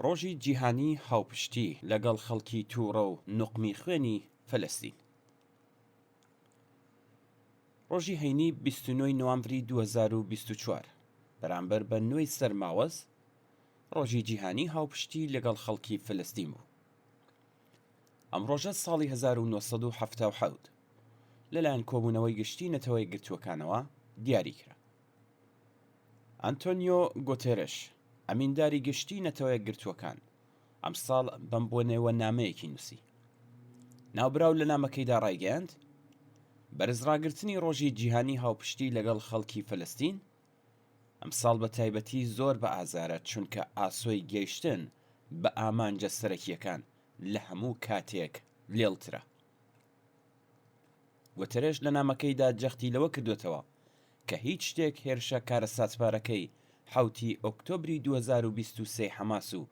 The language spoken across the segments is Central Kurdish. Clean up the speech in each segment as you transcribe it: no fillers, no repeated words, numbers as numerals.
ڕۆژی جیهانی هاوپشتی لەگەڵ خەڵکی تووڕە و نوقمی خوێنی فەلەستین. ڕۆژی هەینی 29 ی نوامبری 2024 بەرامبەر بە نۆی سەرماوەز ڕۆژی جیهانی هاوپشتی لەگەڵ خەڵکی فەلەستین بوو. ئەم ڕۆژە ساڵی 1977 لەلایەن کۆبوونەوەی گشتی نەتەوە یەکگرتووەکانەوە دیاری کرا. ئەنتۆنیۆ گۆتێرێش، ئەمینداری گشتی نەتەوە یەکگرتووەکان، ئەمساڵ بەم بۆنەیەوە نامەیەکی نووسی. ناوبراو لە نامەکەیدا ڕایگەیاند، بەرزڕاگرتنی ڕۆژی جیهانی هاوپشتی لەگەڵ خەڵکی فەلەستین، ئەمساڵ بە تایبەتی زۆر بە ئازارە چونکە ئاسۆی گەیشتن بە ئامانجە سەرەکییەکان لە هەموو کاتێک لێڵترە. گوتەرێش لە نامەکەیدا جەختی لەوە کردووەتەوە کە هیچ شتێک هێرشە کارەساتبارەکەی حەوتی ئۆکتۆبری 2023 حەماس و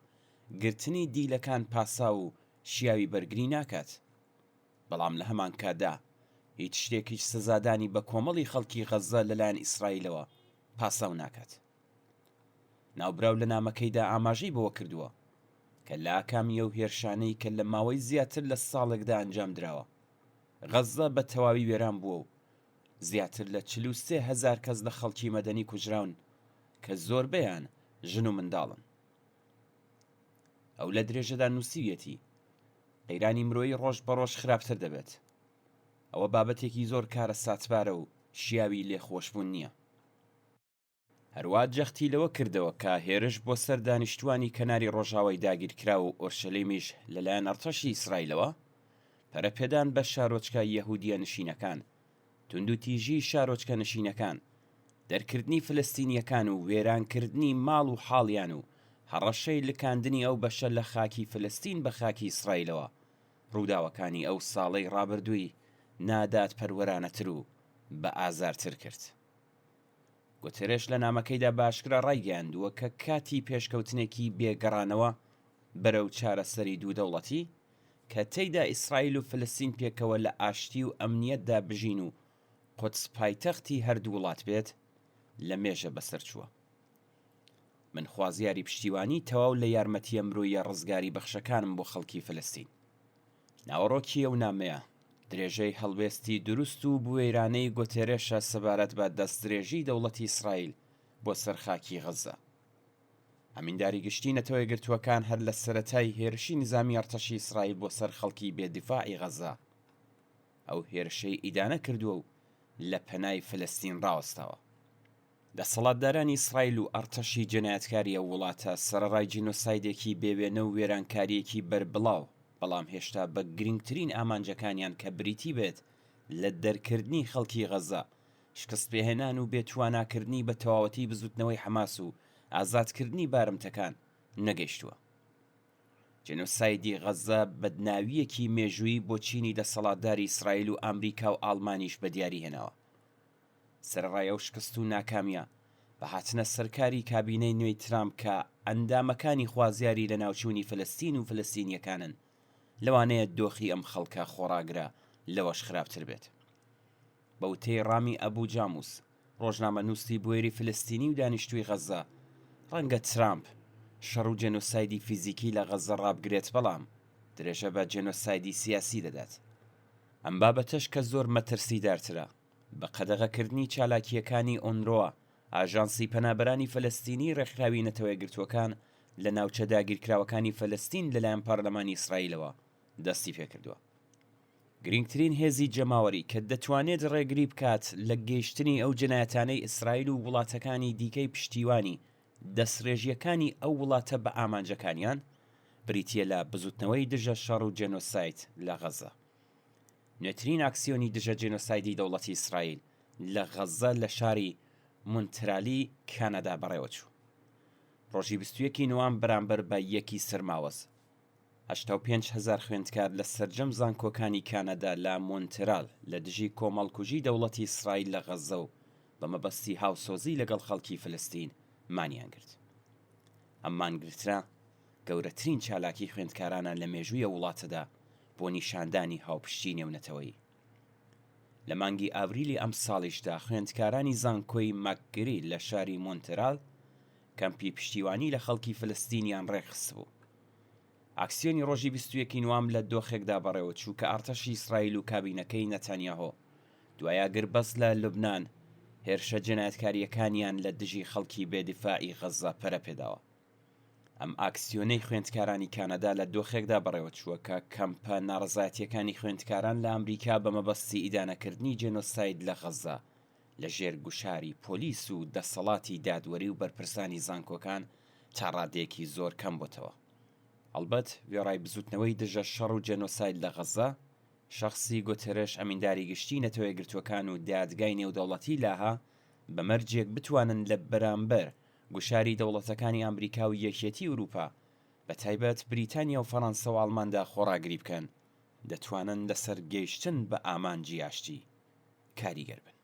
گرتنی دیلەکان پاساو و شیاوی بەرگری ناکات، بەڵام لە هەمانکاتدا هیچ شتێکیش سزادانی بە کۆمەڵی خەڵکی غەززە لەلایەن ئیسرائیلەوە پاساو ناکات. ناوبراو لە نامەکەیدا ئاماژەی بەوە کردووە کە لە ئاکامی ئەو هێرشانەی کە لە ماوەی زیاتر لە ساڵێکدا ئەنجام دراوە، غەززە بە تەواوی وێران بووە و زیاتر لە 43 هەزار کەس لە خەڵکی مەدەنی کوژراون کە زۆربەیان ژن و منداڵن. ئەو لە درێژەدا نووسیویەتی، قەیرانی مرۆیی ڕۆژ بە ڕۆژ خراپتر دەبێت. ئەوە بابەتێکی زۆر کارەساتبارە و شیاوی لێخۆشبوون نییە. هەروا جەختی لەوە کردەوە کە هێرش بۆ سەر دانیشتووانی کەناری ڕۆژاوای داگیرکراو و ئۆرشەلیمیش لەلایەن ئەڕتەشی ئیسرائیلەوە، پەرەپێدان بە شارۆچکە یەهوودییە نشینەکان، توندوتیژیی شارۆچکە نشینەکان، دەرکردنی فلستینییەکان و وێرانکردنی ماڵ و حاڵیان و هەڕەشەی لکاندنی ئەو بەشە لە خاکی فلستین بە خاکی ئیسرائیلەوە، ڕووداوەکانی ئەو ساڵەی ڕابردووی نادادپەروەرانەتر و بە ئازارتر کرد. گوتێرێش لە نامەکەیدا بە ئاشکرا ڕایگەیاندووە کە کاتی پێشکەوتنێکی بێ گەڕانەوە بەرەو چارەسەری دوو دەوڵەتی کە تێیدا ئیسرائیل و فلستین پێکەوە لە ئاشتی و ئەمنیەتدا بژین و قودس پایتەختی هەردوو وڵات بێت، لە مێژە بەسەرچووە. من خوازیاری پشتیوانی تەواو لە یارمەتییە مرۆییە ڕزگاری بەخشەکانم بۆ خەڵکی فلستین. ناوەڕۆکی ئەو نامەیە، درێژەی هەڵوێستی دروست و بوێرانەی گۆتێرێشە سەبارەت بە دەستدرێژیی دەوڵەتی ئیسرائیل بۆ سەر خاکی غەززە. ئەمینداری گشتیی نەتەوە یەکگرتووەکان هەر لە سەرەتای هێرشی نیزامیی ئەڕتەشی ئیسرائیل بۆ سەر خەڵکی بێ دیفاعی غەززە، ئەو هێرشەی ئیدانە کردووە و لە پەنای فلستین ڕاوەستاوە. دەسەڵاتدارانی ئیسرائیل و ئەڕتەشی جەنایەتکاری ئەو وڵاتە سەرەڕای جینۆسایدێکی بێ وێنە و وێرانکارییەکی بەربڵاو، بەڵام هێشتا بە گرینگترین ئامانجەکانیان کە بریتی بێت لە دەرکردنی خەڵکی غەززە، شکستپێهێنان و بێ تواناکردنی بە تەواوەتی بزوتنەوەی حەماس و ئازادکردنی بارمتەکان نەگەیشتووە. جینۆسایدی غەززە بەدناوییەکی مێژوویی بۆ چینی دەسەڵاتداری ئیسرائیل و ئامریکا و ئاڵمانیش بەدیاری هێناوە. سەرەڕای ئەو شکست و ناکامییە، بە هاتنە سەرکاری کابینەی نوێی ترامپ کە ئەندامەکانی خوازیاری لەناوچوونی فلستین و فلستینییەکانن، لەوانەیە دۆخی ئەم خەڵکە خۆڕاگرە لەوەش خراپتر بێت. بە وتەی ڕامی ئەبو جاموس، ڕۆژنامەنووسی بوێری فلستینی و دانیشتووی غەززە، ڕەنگە ترامپ شەڕ و جێنۆسایدی فیزیکی لە غەززە ڕابگرێت بەڵام درێژە بە جێنۆسایدی سیاسی دەدات. ئەم بابەتەش کە زۆر مەترسیدارترە، بە قەدەغەکردنی چالاکییەکانی ئۆنروا، ئاژانسی پەنابەرانی فەلەستینیی ڕێکخراوی نەتەوەیەکگرتووەکان لە ناوچە داگیرکراوەکانی فەلەستین لەلایەن پارلەمانی ئیسرائیلەوە دەستی پێکردووە. گرینگترین هێزی جەماوەری کە دەتوانێت ڕێگری بکات لە گەیشتنی ئەو جەنایەتانەی ئیسرائیل و وڵاتەکانی دیکەی پشتیوانی دەستڕێژییەکانی ئەو وڵاتە بە ئامانجەکانیان، بریتییە لە بزووتنەوەی دژە شەڕ و جێنۆساید لە غەززە. نوێترین ئاکسیۆنی دژە جێنۆسایدی دەوڵەتی ئیسرائیل لە غەززە لە شاری مونترالی کانادا بەڕێوەچوو. ڕۆژی 21 ی نوامبر بەرامبەر بە یەکی سەرماوەز، 85 هەزار خوێندکار لە سەرجەم زانکۆکانی کانادا لە مۆنترال لە دژی کۆمەڵکوژی دەوڵەتی ئیسرائیل لە غەززە و بە مەبەستی هاوسۆزی لەگەڵ خەڵکی فلستین مانیان گرت. ئەم مانگرتنە گەورەترین چالاکی خوێندکارانە لە مێژووی ئەو وڵاتەدا بۆ نیشاندانی هاوپشتی نێونەتەوەیی. لە مانگی ئاوریلی ئەمساڵیشدا خوێندکارانی زانکۆی ماکگریل لە شاری مۆنترال کەمپی پشتیوانی لە خەڵکی فلستینیان ڕێکخستبوو. ئاکسیۆنی ڕۆژی 21 ی نوامب لە دۆخێکدا بەڕێوەچوو کە ئارتەشی ئیسرائیل و کابینەکەی نەتانیاهۆ دوای ئاگربەست لە لوبنان هێرشە جەنایەتکارییەکانیان لە دژی خەڵکی بێ دیفاعی غەززە پەرە پێداوە. ئەم ئاکسیۆنەی خوێندکارانی کانەدا لە دۆخێکدا بەڕێوەچووە کە کەمپە ناڕەزایەتییەکانی خوێندکاران لە ئەمریکا بە مەبەستی ئیدانەکردنی جێنۆساید لە غەززە لە ژێر گوشاری پۆلیس و دەسەڵاتی دادوەری و بەرپرسانی زانکۆکان تا ڕادەیەکی زۆر کەم بۆتەوە. ئەڵبەت وێڕای بزووتنەوەی دژە شەڕ و جێنۆساید لە غەززە، شەخسی گوتێرێش ئەمینداری گشتیی نەتەوەیەکگرتووەکان و دادگای نێودەوڵەتی لاهە بە مەرجێک بتوانن لە بەرامبەر گوشاری دەوڵەتەکانی ئامریکا و یەکیەتی ئورووپا بە تایبەت بریتانیا و فەرانسە و ئاڵماندا خۆڕاگری بکەن، دەتوانن لەسەر گەیشتن بە ئامانجی ئاشتی کاریگەر بن.